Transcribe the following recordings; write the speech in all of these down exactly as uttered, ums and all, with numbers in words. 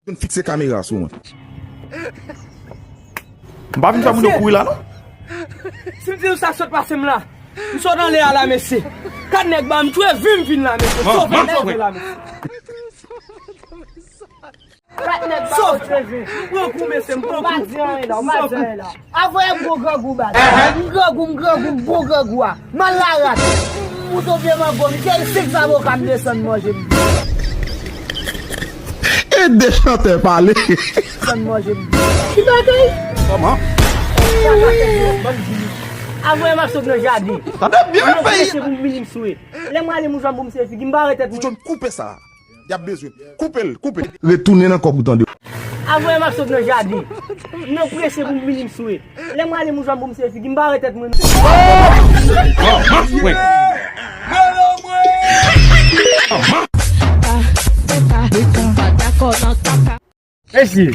Vin fikse kamera sou mwen. M pa vin fè moun yo kouri la, non. Si m di w sa k sot pase m la, m sot anlè a la, mesye. Kat nèg ba m tchwe vi m vin la, mesye. Sove m, sove la, mesye. Kat nèg ba m tchwe vi. M pran kou, mesye, m pran kou. M pa di anyen la, m pa di anyen la. Avoye m gwo grangou baz. M grangou, m grangou, m bon grangou a. M al larat. M moute yon pye mango, m kite senk zaboka, m desann manje m. E de chantè pale. Desann manje m. Ki bagay? Kòman? Avoye m ap sot nan jaden. Tande byen, peyi. Mwen prese pou m vini m swe. Lè m ale m jwenn pou m swe figi, m bare tèt mwen. John, koupe sa. Y ap bezwen. Koupe l, koupe l. Retounen nan kòb ou tande. Avoye m ap sot nan jaden. M nan prese pou m vini m swe. Lè m ale m jwenn pou m swe figi, m bare tèt mwen. Mesye,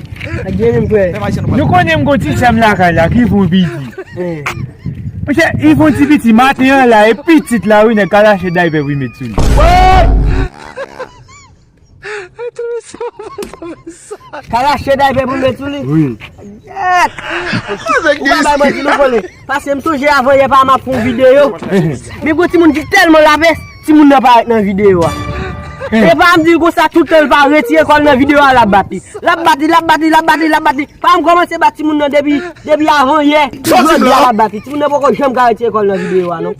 nou konnen m gon ti sè m lakay la ki fon piti. Monchè, li fon ti piti maten an la, e pitit la wi, nèg ka lache daypè pou l met sou li. Ka lache daypè pou l met sou li? Wi. Ou pa bay manti non, kole. Paske m sonje avan yè pa m ap fè yon videyo. Men gon timoun ki tèlman lapès, timoun nan parèt nan videyo a. E pa m di l konsa, tout tan l pa retire kò l nan videyo a, l ap bat li. L ap bat li, l ap bat li, l ap bat li, l ap bat li. Pa m kòmanse bat timoun nan depi, depi avan yè. Jodi a l ap bat li. Timoun nan poko janm ka retire kò l nan videyo a, non.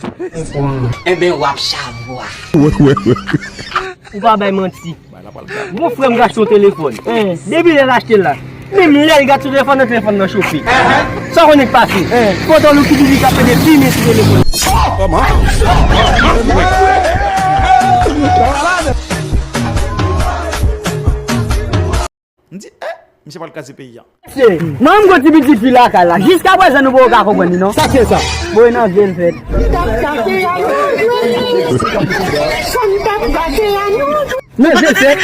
Enben, w ap chavwa. Ou pa bay manti. Gon frè m gache yon telefòn. Depi lè l achte l la, menm lè l gache yon telefòn nan, telefòn nan chofe. Sa w konnen k pase? Pantalon ki di li k ap pede fimen sou telefòn. M di, eh, misye pral kraze peyi a. Se, mwen menm gon ti pitit fi lakay la. Jiskaprezan nou poko ka konprann li non. Sa k se sa? Boy nan vye l fèt. Men se sèk.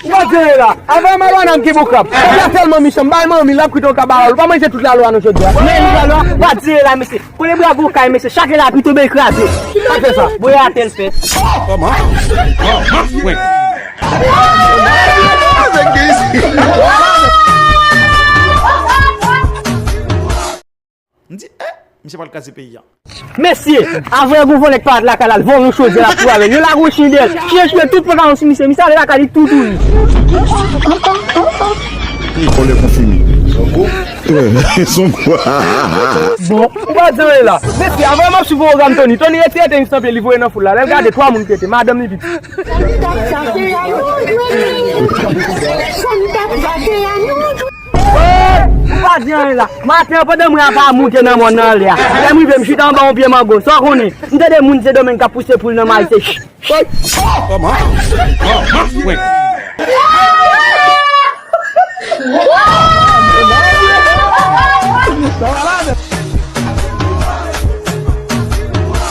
Ou pa di anyen la. Avan malwa nan ki bou krab. Kòb la tèlman mechan, m bay manmi l ap kwit yon kabaròl. Ou pa manje tout lalwa nan jodi a. Men li lalwa, ou pa di anyen la, mesye. Kole bra gwo kay, mesye. Chak lapli tonbe kraze. Sa k fè sa? Boy atè l fèt. M di, eh, misye pral kraze peyi a. Mesye, avan yon gon vòlè k parèt lakay la, l vòlè yon chodyè la pou avè l. Yo lage yon chen dèyè l. Chen chen tout pantalon sou misye. Misye ale lakay li tou tou li. Vòlè konfime. Son gwo. Bon, ou pa di anyen la. Mesye, avan m ap sou pwogram Tony. Tony retire tenis nan pye li voye nan foul la. Lè l gade twa moun ki rete, madanm li pitit. Ou pa di anyen la. Maten an, pandan mwen ap moute nan mòn nan anlè a, lè m rive, m chita anba yon pye mango. Sa w konnen? M tande moun Sendomeng k ap pouse poul nan mayi, se ch, ch.